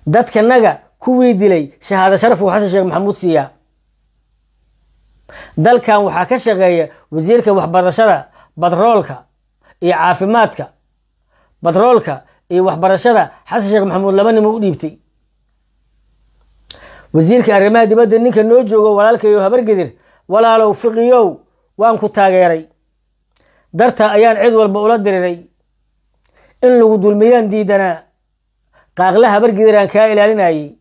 Dadkanaga kuwii dilay shahaado sharaf uu Xasan Sheekh Maxamuud siiyaa. Dalkan waxaa ka shaqeeya wasiirka waxbarashada, batroolka iyo caafimaadka. Batroolka iyo waxbarashada Xasan Sheekh Maxamuud laba nimo u dhiibtay. Wasiirka arrimaha dibadda ninka noo joogo, walaalkayo Habargedir, walaalow Fiqiyow, waan ku taageeray, darta ayaan cid walba ula diriray. In lagu dulmiyaan diidanaa, qaaqla Habargediraan kaa ilaalinayay.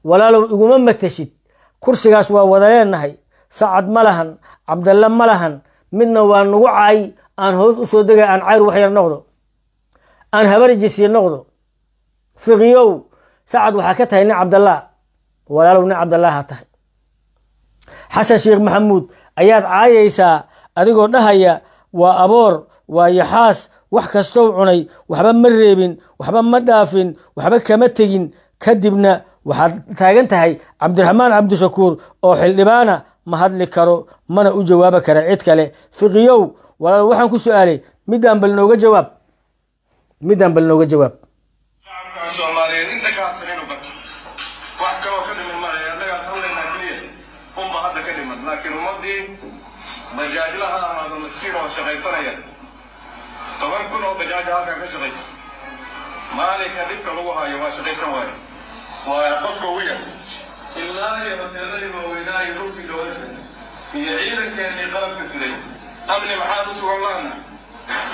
Walaalow, iguma matashid kursigaas, waa wada leenahay. Sacad ma lahan, Cabdalle ma lahan, midna waa nagu caay. Aan hoos u soo degay, aan Cayr wax yar noqdo, aan Habarjisi noqdo. Fiqiyow, Sacad waxaa ka tahay nin Cabdallah. Walaalow, nin Cabdallah ha tahay. Xasan Sheekh Maxamuud ayaad caayaysaa adigoo dhahaya waa aboor, waa yaxaas, wax kastou cunay, waxba ma reebin, waxba ma dhaafin, waxba kama tegin. Kadibna waxaad taagan tahay Cabdiraxmaan Cabdishakuur oo xildhibaana ma hadli karo, mana u jawaabi kara cid kale. Fiqiyow, walaal, waxaan ku su-aalay midaan, bal nooga jawaab midaan, bal nooga jawaab. Shacabka Soomaaliyeed inta kaadsan inuu barto, wax kaloo ka dhiman malaya. Annagaas hadlaynaa keliya unba hadda ka dhiman, laakiin ummaddii bajaajla ha ahaado miskiin oo shaqaysanaya, 10,000 oo bajaaja halkan ka shaqaysa, maalinka dhibka lagu hayo waa shaqaysan waayo, waa qofka ugu yar, ilaa iyo hoteeladii waaweynaa iyo dhulkii dowladda iyo ciidankeennii qalabka siday. Amni maxaan u sugan laana?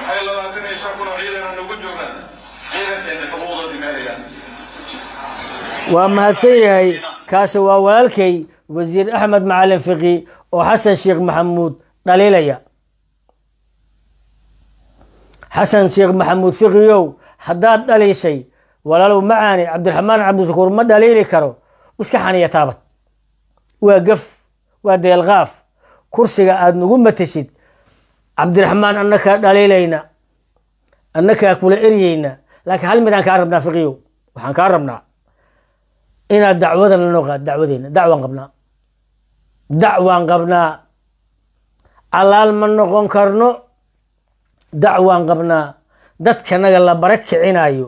Maxay 25,000 oo ciidan nagu joognaa? Ciidankeenni xuquuqdoodii meelayaan. Waa mahadsan yahay. Kaasi waa walaalkay wasiir Axmed Macalin Fiqi oo Xasan Sheekh Maxamuud dhaliilaya. Xasan Sheekh Maxamuud, Fiqiyow, haddaad dhaliishay, walaalow macaani, Cabdiraxmaan Cabdishakuur ma dhaliili karo, iska xaniya taabad, waa gaf, waa deelqaaf. Kursiga aada nagu matashid, Cabdiraxmaan, annakaa dhaliilayna, annakaa kula eryeyna, laakiin hal midaan kaa rabnaa, Fiqiyow. Waxaan kaa rabnaa inaad dacwadana noo qaad. Dacwadeena dacwaan qabnaa, dacwaan qabnaa, calaal ma noqon karno. Dacwaan qabnaa, dadkanaga la bara kicinayo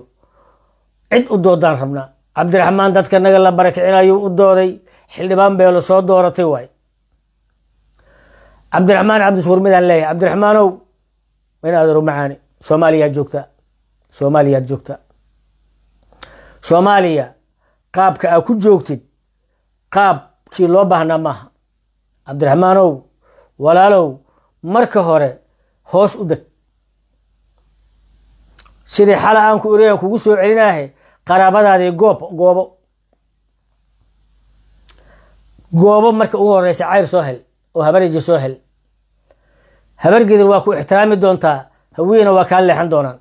cid u doodaan rabnaa. Cabdiraxmaan dadkanaga la bara kicinayo u dooday, xildhibaan beelo soo dooratay waay. Cabdiraxmaan Cabdishuur midaan leeyahay: Cabdiraxmaanow, in adeero macaani, Soomaaliyaad joogtaa, Soomaaliyaad joogtaa. Soomaaliya qaabka aa ku joogtid qaabkii loo baahnaa maaha. Cabdiraxmaanow, walaalow, marka hore hoos u deg. Sidii xala aan ku irayan kugu soo celinaahe, qaraabadaadii goob goobo goobo. Marka ugu horeysa Cayr soo hel oo Habariji soo hel. Habargidir waa ku ixtiraami doontaa, Hawiyena waa kaa leexan doonaan.